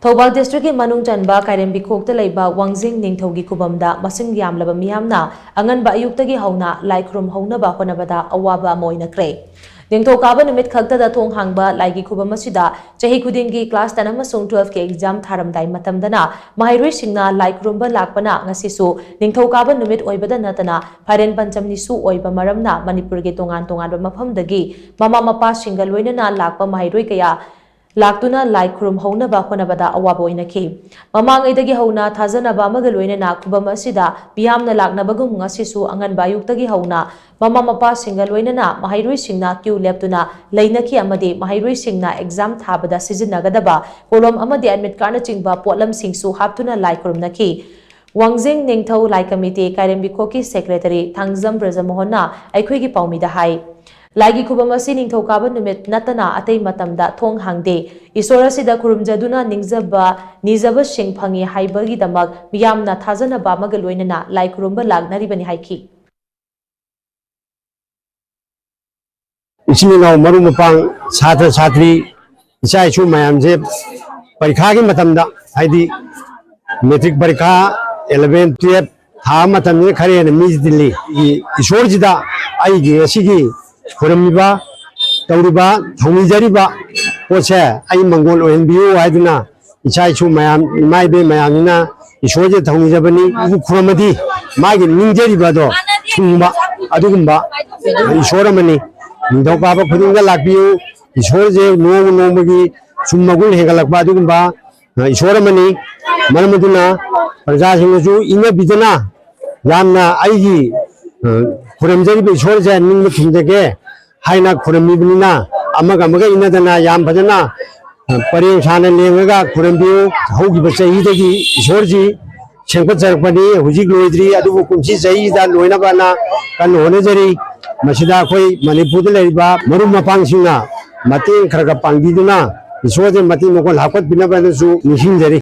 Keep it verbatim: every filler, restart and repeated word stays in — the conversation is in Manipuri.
ꯊꯧꯕꯥꯜ ꯗꯤꯁꯇ꯭ꯔꯤꯛꯀꯤ ꯃꯅꯨꯡ ꯆꯟꯕ ꯀꯥꯏꯔꯦꯝꯕꯤꯈꯣꯛꯇ ꯂꯩꯕ ꯋꯥꯡꯖꯤꯡ ꯅꯤꯡꯊꯧꯒꯤ ꯈꯨꯕꯝꯗ ꯃꯁꯤꯡ ꯌꯥꯝꯂꯕ ꯃꯤꯌꯥꯝꯅ ꯑꯉꯟꯕ ꯑꯌꯨꯛꯇꯒꯤ ꯍꯧꯅ ꯂꯥꯏ ꯈꯨꯔꯨꯝ ꯍꯧꯅꯕ ꯍꯣꯠꯅꯕꯗ ꯑꯋꯥꯕ ꯑꯃ ꯑꯣꯏꯅꯈ꯭ꯔꯦ꯫ ꯅꯤꯡꯊꯧꯀꯥꯕ ꯅꯨꯃꯤꯠ ꯈꯛꯇꯗ ꯊꯣꯡ ꯍꯥꯡꯕ ꯂꯥꯏꯒꯤ ꯈꯨꯕꯝ ꯑꯁꯤꯗ ꯆꯍꯤ ꯈꯨꯗꯤꯡꯒꯤ class ten ꯑꯃꯁꯨꯡ twelve ꯀꯤ exam ꯊꯥꯔꯝꯗꯥꯏ ꯃꯇꯝꯗꯅ ꯃꯍꯩꯔꯣꯏꯁꯤꯡꯅ ꯂꯥꯏ ꯈꯨꯔꯨꯝꯕ ꯂꯥꯛꯄꯅ ꯉꯁꯤꯁꯨ ꯅꯤꯡꯊꯧꯀꯥꯕ ꯅꯨꯃꯤꯠ ꯑꯣꯏꯕꯗ ꯅꯠꯇꯅ ꯐꯥꯏꯔꯦꯟ ꯄꯟꯆꯝꯅꯤꯁꯨ ꯑꯣꯏꯕ ꯃꯔꯝꯅ ꯃꯅꯤꯄꯨꯔꯒꯤ ꯇꯣꯉꯥꯟ ꯇꯣꯉꯥꯟꯕ ꯃꯐꯝꯗꯒꯤ ꯃꯃꯥ ꯃꯄꯥꯁꯤꯡꯒ ꯂꯣꯏꯅꯅ ꯂꯥꯛꯄ ꯃꯍꯩꯔꯣꯏ ꯀꯌꯥ ꯂꯥꯛꯇꯨꯅ ꯂꯥꯏ ꯈꯨꯔꯨꯝ ꯍꯧꯅꯕ ꯍꯣꯠꯅꯕꯗ ꯑꯋꯥꯕ ꯑꯣꯏꯅꯈꯤ꯫ ꯃꯃꯥꯡꯉꯩꯗꯒꯤ ꯍꯧꯅ ꯊꯥꯖꯅꯕ ꯑꯃꯒ ꯂꯣꯏꯅꯅ ꯈꯨꯕꯝ ꯑꯁꯤꯗ ꯃꯤꯌꯥꯝꯅ ꯂꯥꯛꯅꯕꯒꯨꯝ ꯉꯁꯤꯁꯨ ꯑꯉꯟꯕ ꯑꯌꯨꯛꯇꯒꯤ ꯍꯧꯅ ꯃꯃꯥ ꯃꯄꯥꯁꯤꯡꯒ ꯂꯣꯏꯅꯅ ꯃꯍꯩꯔꯣꯏꯁꯤꯡꯅ queue ꯂꯦꯞꯇꯨꯅ ꯂꯩꯅꯈꯤ ꯑꯃꯗꯤ ꯃꯍꯩꯔꯣꯏꯁꯤꯡꯅ exam ꯊꯥꯕꯗ ꯁꯤꯖꯤꯟꯅꯒꯗꯕ ꯀꯣꯂꯣꯝ ꯑꯃꯗꯤ admit cardꯅꯆꯤꯡꯕ ꯄꯣꯠꯂꯝꯁꯤꯡꯁꯨ ꯍꯥꯞꯇꯨꯅ ꯂꯥꯏ ꯈꯨꯔꯨꯝꯅꯈꯤ꯫ ꯋꯥꯡꯖꯤꯡ ꯅꯤꯡꯊꯧ ꯂꯥꯏ ꯀꯃꯤꯇꯤ ꯀꯥꯏꯔꯦꯝꯕꯤꯈꯣꯛꯀꯤ secretary ꯊꯥꯡꯖꯝ ꯕ꯭ꯔꯖꯃꯣꯍꯟꯅ ꯑꯩꯈꯣꯏꯒꯤ ꯄꯥꯎꯃꯤꯗ ꯍꯥꯏ, ꯂꯥꯏꯒꯤ ꯈꯨꯕꯝ ꯑꯁꯤ ꯅꯤꯡꯊꯧꯀꯥꯕ ꯅꯨꯃꯤꯠ ꯅꯠꯇꯅ ꯑꯇꯩ ꯃꯇꯝꯗ ꯊꯣꯡ ꯍꯥꯡꯗꯦ꯫ ꯏꯁꯣꯔ ꯑꯁꯤꯗ ꯈꯨꯔꯨꯝꯖꯗꯨꯅ ꯅꯤꯡꯖꯕ, ꯅꯤꯖꯕꯁꯤꯡ ꯐꯪꯉꯤ ꯍꯥꯏꯕꯒꯤꯗꯃꯛ ꯃꯤꯌꯥꯝꯅ ꯊꯥꯖꯅꯕ ꯑꯃꯒ ꯂꯣꯏꯅꯅ ꯂꯥꯏ ꯈꯨꯔꯨꯝꯕ ꯂꯥꯛꯅꯔꯤꯕꯅꯤ ꯍꯥꯏꯈꯤ꯫ ꯏꯆꯤꯟ ꯏꯅꯥꯎ, ꯃꯔꯨꯞ ꯃꯄꯥꯡ, ꯁꯥꯇ꯭ꯔ ꯁꯥꯇ꯭ꯔꯤ, ꯏꯆꯥ ꯏꯁꯨ ꯃꯌꯥꯝꯁꯦ ꯄꯔꯤꯈꯥꯒꯤ ꯃꯇꯝꯗ, ꯍꯥꯏꯗꯤ matric ꯄꯔꯤꯈꯥ, eleven twelve ꯊꯥꯕ ꯃꯇꯝꯁꯤꯅ ꯈꯔ ꯍꯦꯟꯅ ꯃꯤꯁꯤ ꯇꯤꯜꯂꯤ꯫ ꯏꯁꯣꯔꯁꯤꯗ ꯑꯩꯒꯤ ꯉꯁꯤꯒꯤ ꯈꯨꯔꯨꯝꯃꯤꯕ, ꯇꯧꯔꯤꯕ, ꯊꯧꯅꯤꯖꯔꯤꯕ ꯄꯣꯠꯁꯦ ꯑꯩ ꯃꯪꯒꯣꯜ ꯑꯣꯏꯍꯟꯕꯤꯌꯨ ꯍꯥꯏꯗꯨꯅ ꯏꯆꯥ ꯏꯁꯨ ꯃꯌꯥꯝ, ꯏꯃꯥ ꯏꯕꯦꯟ ꯃꯌꯥꯝꯁꯤꯅ ꯏꯁꯣꯔꯁꯦ ꯊꯧꯅꯤꯖꯕꯅꯤ꯫ ꯎꯕꯨ ꯈꯨꯔꯨꯝꯃꯗꯤ ꯃꯥꯒꯤ ꯅꯤꯡꯖꯔꯤꯕ ꯑꯗꯣ ꯊꯨꯡꯕ, ꯑꯗꯨꯒꯨꯝꯕ ꯏꯁꯣꯔ ꯑꯃꯅꯤ꯫ ꯅꯤꯡꯊꯧꯀꯥꯕ ꯈꯨꯗꯤꯡꯗ ꯂꯥꯛꯄꯤꯌꯨ꯫ ꯏꯁꯣꯔꯁꯦ ꯅꯣꯡꯃ ꯅꯣꯡꯃꯒꯤ ꯁꯨꯝ ꯃꯒꯨꯟ ꯍꯦꯟꯒꯠꯂꯛꯄ ꯑꯗꯨꯒꯨꯝꯕ, ꯑ, ꯏꯁꯣꯔ ꯑꯃꯅꯤ꯫ ꯃꯔꯝ ꯑꯗꯨꯅ ꯄ꯭ꯔꯖꯥꯁꯤꯡꯅꯁꯨ ꯏꯟꯅꯕꯤꯗꯅ ꯌꯥꯝꯅ ꯑꯩꯒꯤ, ꯑ, ꯈꯨꯔꯨꯝꯖꯔꯤꯕ ꯏꯁꯣꯔꯁꯦ ꯅꯤꯡꯕ ꯊꯨꯡꯖꯒꯦ ꯍꯥꯏꯅ ꯈꯨꯔꯨꯝꯃꯤꯕꯅꯤꯅ ꯑꯃꯒ ꯑꯃꯒ ꯏꯟꯅꯗꯅ ꯌꯥꯝ ꯐꯖꯅ ꯄꯔꯦꯡ ꯁꯥꯅ ꯂꯦꯡꯉꯒ ꯈꯨꯔꯨꯝꯕꯤꯌꯨ꯫ ꯍꯧꯈꯤꯕ ꯆꯍꯤꯗꯒꯤ ꯏꯁꯣꯔꯁꯤ ꯁꯦꯝꯒꯠꯆꯔꯛꯄꯅꯤ, ꯍꯧꯖꯤꯛ ꯂꯣꯏꯗ꯭ꯔꯤ, ꯑꯗꯨꯕꯨ ꯀꯨꯝꯁꯤ ꯆꯍꯤꯗ ꯂꯣꯏꯅꯕꯅ ꯀꯟꯅ ꯍꯣꯠꯅꯖꯔꯤ꯫ ꯃꯁꯤꯗ ꯑꯩꯈꯣꯏ ꯃꯅꯤꯄꯨꯔꯗ ꯂꯩꯔꯤꯕ ꯃꯔꯨꯞ ꯃꯄꯥꯡꯁꯤꯡꯅ ꯃꯇꯦꯡ ꯈꯔ ꯈꯔ ꯄꯥꯡꯕꯤꯗꯨꯅ ꯏꯁꯣꯔꯁꯦ ꯃꯇꯤꯛ ꯃꯒꯣꯜ ꯍꯥꯞꯀꯠꯄꯤꯅꯕꯅꯁꯨ ꯅꯤꯡꯁꯤꯡꯖꯔꯤ꯫